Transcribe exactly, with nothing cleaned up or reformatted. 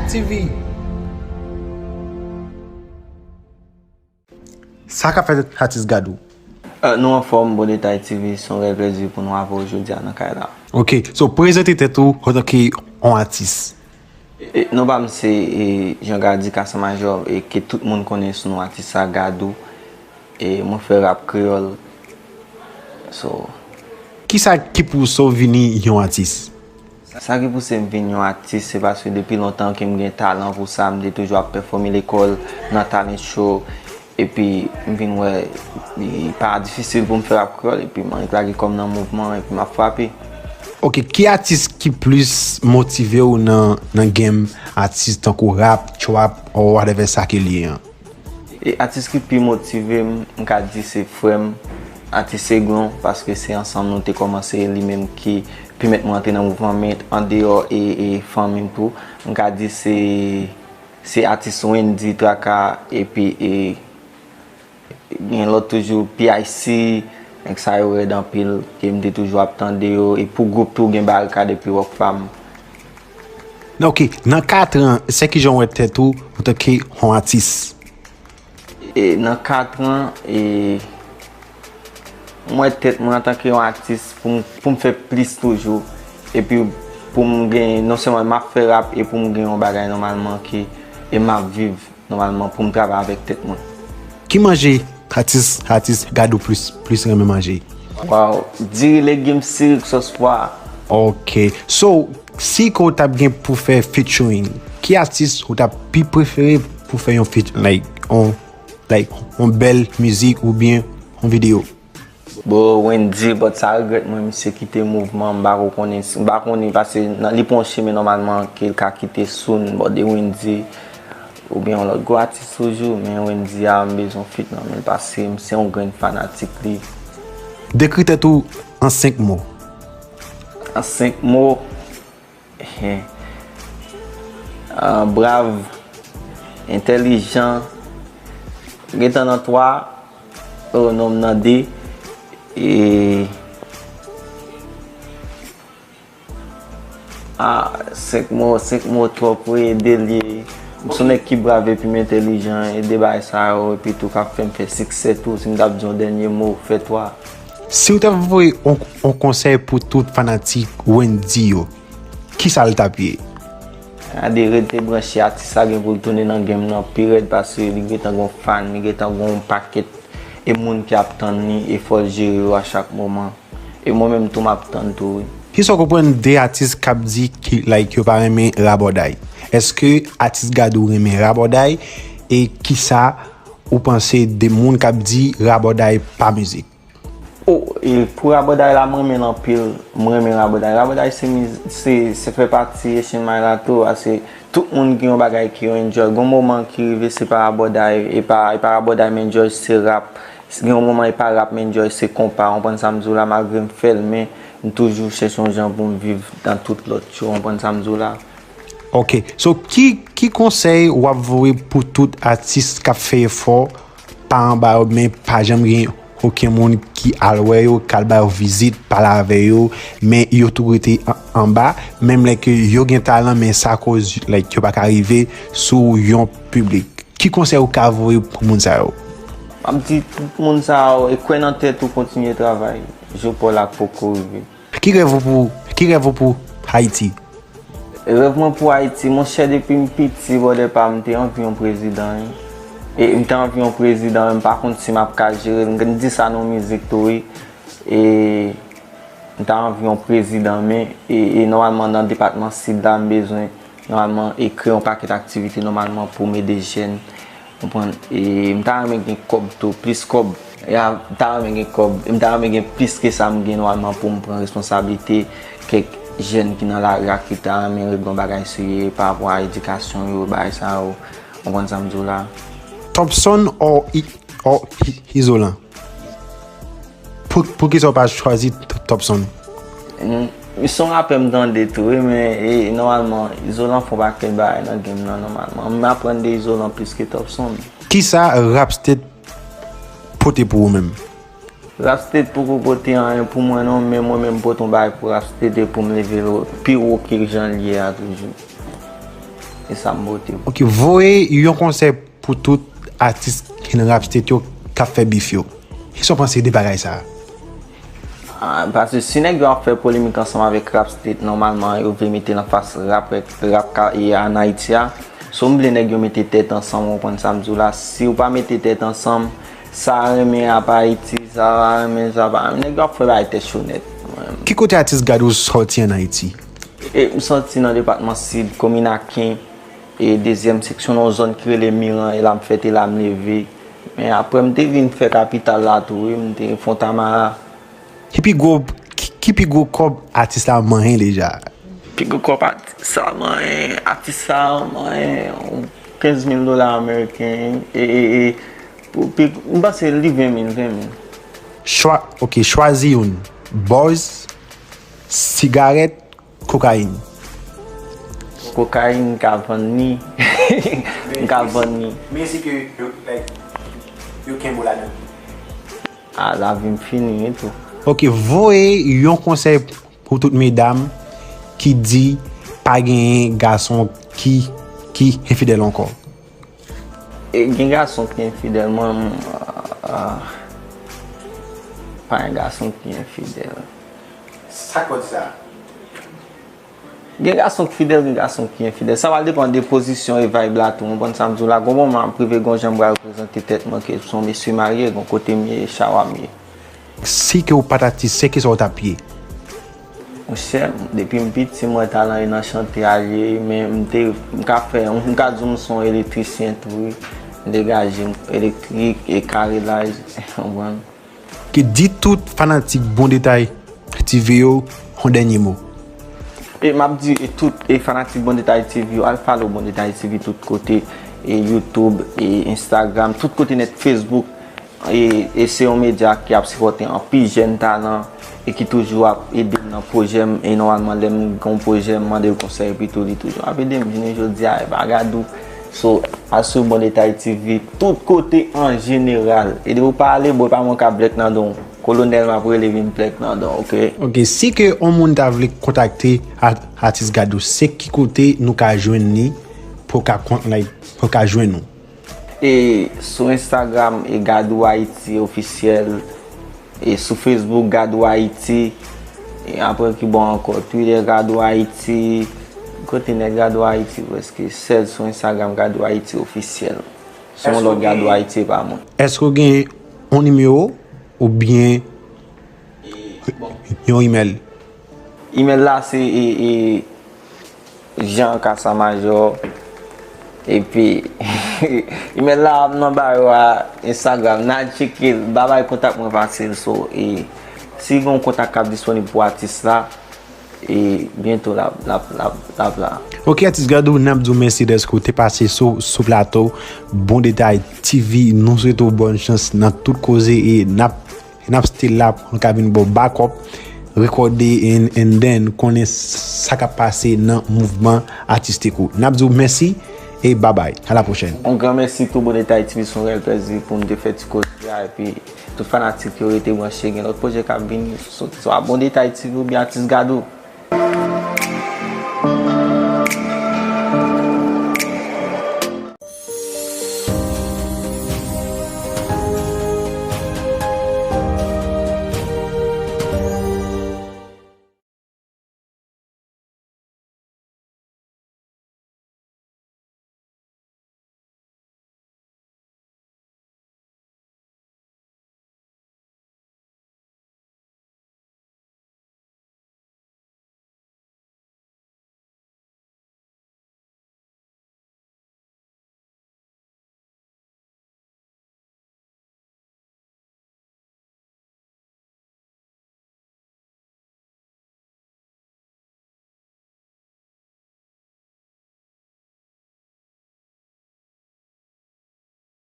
T V. Sa k ap fèt atis Gadou? Euh, nou anfòm, Bon Detay T V, se yon rèl plezi pou nou avè w jodi a nan kay la. Ok, so prezante tèt ou antanke yon atis. E, non pa m se, e, Jean Gardy Casamajò, e ke tout moun konnen sou non atis sa Gadou. E mwen fè rap kreyòl. So. Kisa ki pouse w vini yon atis? Sa ki pouse m vin yon atis, se paske depi lontan ke m gen talan pou sa, m te toujou ap pèfòme lekòl, nan talent show, epi m vin wè li pa difisil pou m fè rap kreyòl, epi m annik lage kò m nan mouvman, epi m ap frape. Ok, ki atis ki plis motive w nan, nan game atis tankou rap, trap, or whatever sa ke li ye an? E atis ki pi motive m, m ka di se frè m, atis Seglon, paske se ansanm nou te kòmanse, li menm ki pèmèt mwen antre nan mouvman, men andeyò e, e fanmi m tou, m ka di se, se atis Wendy Traka, epi, e, gen lòt toujou, P I C, nèg sa yo rèd anpil, ke m te toujou ap tande yo, e pou gwoup tou, gen Barikad epi Rockfam. Ok, nan kat an, se kijan w wè tèt ou antanke yon atis? E nan kat an, e, m wè tèt mwen antanke yon atis pou m, pou m fè plis toujou. Epi pou m gen, non sèlman m ap fè rap, e pou m gen yon bagay nòmalman ke, e m ap viv nòmalman pou m travay avèk tèt mwen. Ki manje atis, atis Gadou plis, plis renmen manje? Waw, diri, legim, sirik, sòs pwa. Ok. So, si ke w t ap gen pou fè featuring, ki atis ou t ap pi prefere pou fè yon feat, like, on, like, on bèl mizik oubyen on videyo? Bon, Wendy, but sa regrèt mwen, misye kite mouvman, m pa ko konnen, m pa konnen, paske nan, li pran yon chemen nòmalman ke l ka kite soon, but de Wendy, oubyen yon lòt gwo atis toujou, men Wendy a, m bezwen feat nan men l, paske m se yon grenn fanatik li. Dekri tèt ou an senk mo. An senk mo, ah, brav, entèlijan, gentan nan twa, o non m nan de, e, ah, senk mo, senk mo twòp wi, e de l ye. M se yon nèg ki brav epi m entèlijan, e de bagay sa yo, epi tou k ap fè m fè siksè tou. Si m t ap di yon dènye mo, fè twa. Si w t ap voye on, on konsèy pou tout fanatik Wendy yo, kisa l t ap ye? Gade, rete branche, atis sa gen pou l tounen nan game nan pi rèd, paske li gentan gon fan, li gentan gon pakèt e moun ki ap tann li, e fò l jere yo a chak moman. E mwen menm tou, m ap tann tou, wi. Kisa w konprann de atis k ap di ki, like, yo pa renmen rabòday? Èske atis Gadou renmen rabòday? E kisa ou panse de moun k ap di rabòday pa mizik? O, e pou rabòday la, m renmen l anpil. M renmen rabòday. Rabòday se miz-, se, se fè pati Asian May la tou, paske tout moun gen yon bagay ke yo enjoy. Gon moman ki rive, se pa rabòday, e pa, e pa rabòday m enjoy, se rap. Gen yon moman, e pa rap m enjoy, se konpa. Ou konprann sa m di w la, malgre m fè l, men m toujou chèche yon jan pou m viv nan tout lòt yo. Ou konprann sa m di w la? Ok. So, ki, ki konsèy w ap voye pou tout atis k ap fè efò pa anba yo, men pa janm gen okenn moun ki al wè yo, k al ba yo vizit, pale avè yo, men yo tou rete an-, anba, menm lè ke yo gen talan, men sa koz, like, yo pa ka rive sou yon piblik. Ki konsèy ou ka voye pou moun sa yo? M ap di tout moun sa yo, e kwè nan tèt ou, kontinye travay. Jou pa w la poko rive. Ki rèv ou pou, ki rèv ou pou Ayiti? Rèv mwen pou Ayiti, monchè, depi m piti, brother pa m, m te anvi yon prezidan, wi. E m te anvi yon prezidan, men m pa konn si m ap ka jere l. M di sa nan mizik tou, wi. E m ta anvi yon prezidan, men, e, e nòmalman nan depatman Sid la, m bezwen, nòmalman, e kreye yon pakèt aktivite, nòmalman, pou m ede jèn. Konprann? E m ta renmen gen kòb tou, plis kòb. Ya, m ta renmen gen kòb. E m ta renmen gen plis ke sa m gen nòmalman pou m pran responsablite kèk jèn ki nan lari a ki ta renmen regle yon bagay serye pa rapò a edikasyon yo, bagay sa yo. Ou konprann sa m di w la? Topson or I-, or I-, Izolan? Pou, poukisa w pa chwazi T-, Topson? Mm, se yon rapè m tande tou, wi, men, e, nòmalman, Izolan fè yon pakèt bagay nan game nan, nòmalman. M aprann de Izolan plis ke Topson. Kisa Rap State pote pou ou menm? Rap State poko pote anyen pou mwen non, men mwen menm pote yon bagay pou Rap State e pou m leve l pi wo ke jan l ye a toujou. E sa m pote. Ok, voye yon konsèy pou tout atis ki nan rap state yo k ap fè bif yo. Kisa w panse de bagay sa a? Ah, paske si nèg yo ap fè polemik ansanm avèk rap state, nòmalman yo vle mete l anfas rap, rap ka, e ann Ayiti a. So m vle nèg yo mete tèt ansanm, ou konprann sa m di w la. Si w pa mete tèt ansanm, sa renmen ap Ayiti, sa pa renmen, sa pa renmen. Nèg yo ap fè bagay tèt cho nèt. Ki kote atis Gadou sòti ann Ayiti? E m sòti nan depatman Sid, komin Aken, e dezyèm seksyon nan yon zòn ki rele Miran, e la m fèt, e la m leve. Men apre m te vin fè kapital la tou, wi, m te Fontamara. Ki pi gwo, ki, ki pi gwo kòb atis la manyen deja? Pi gwo kòb atis sa manyen, atis sa manyen yon kenz mil dola ameriken, e, e, e, pou pi, m panse li ven mil, ven mil. Chwa, ok, chwazi youn. Bòz, sigarèt, kokayin. Kokayin, m ka vann li. M ka vann li. Men si ke yo, like, yo kenbe w ladan. A, lavi m fini etou. Ok, voye yon konsèy pou tout medam ki di pa genyen gason ki, ki enfidèl ankò. E gen gason ki enfidèl, mwen, ah, pa gen gason ki enfidèl. Sa k fè w di sa? Gen gason ki fidèl, gen gason ki enfidèl. Sa pral depann de pozisyon e vibe la tou. Ou konprann sa m di w la? Gon moman m ap rive, gon jan m pral reprezante tèt mwen, ke se yon mesye marye, gon kote m ye, e chawa m ye. Si ke w pa t atis, se kisa w t ap ye? Monchè, depi m piti, mwen talan e nan chante a l ye, men m te, m ka fè, m ka di w m se yon elektrisyen tou, wi. M degaje m elektrik e karelaj, ou konprann? Ki di tout fanatik Bon Detay T V yo yon dènye mo. E m ap di e tout e fanatik Bon Detay T V yo, al follow Bon Detay T V tout kote, e YouTube, e Instagram, tout kote nèt, Facebook. E, e se yon medya ki ap sipòte anpil jèn talan e ki toujou ap ede m nan pwojè m. E nòmalman, lè m gen yon pwojè, m mande l konsèy, epi tou li toujou ap ede m. Jounen jodi a, e pa Gadou. So, al swiv Bon Detay T V tout kote an jeneral. E depi w pa ale, bro, e pa mwen k ap blèk nan don w. Kolonèl m ap rele vin blèk nan don w, oke? Ok, si ke yon moun ta vle kontakte a- atis Gadou, se ki kote nou ka jwenn li pou ka kon- like, pou ka jwenn nou? E sou Instagram, e Gadou Ayiti Ofisyèl. E sou Facebook, Gadou Ayiti. E apre ki bò ankò? Twitter, Gadou Ayiti. Kote nèt? Gadou Ayiti, prèske sèl sou Instagram, Gadou Ayiti Ofisyèl. Se yon lòt Gadou Ayiti, e pa mwen. Èske w gen yon nimewo oubyen yon email? Email la se e, e, Jean Kasa Major. Epi, email la ap nan bio a, Instagram. N al tcheke l, babay kontak mwen fasil. So, e, si gen yon kontak k ap disponib pou atis la, e, byento l ap, l ap, l ap, l ap la. Ok, atis Gadou, n ap di w mèsi dèske w te pase sou, sou plato Bon Detay T V. Nou swete w bòn chans nan tout koze e n ap n ap still la pou n ka vin ba w backup, rekòde and, and then konnen sa k ap pase nan mouvman atistik ou. N ap di w mèsi e babay. A la pwochèn. Yon gran mèsi tou Bon Detay T V, se yon rèl plèzi pou m te fè ti koze a, epi tout fanatik yo rete branche, gen lòt pwojè k ap vini, soti swa Bon Detay T V oubyen Atis Gadou.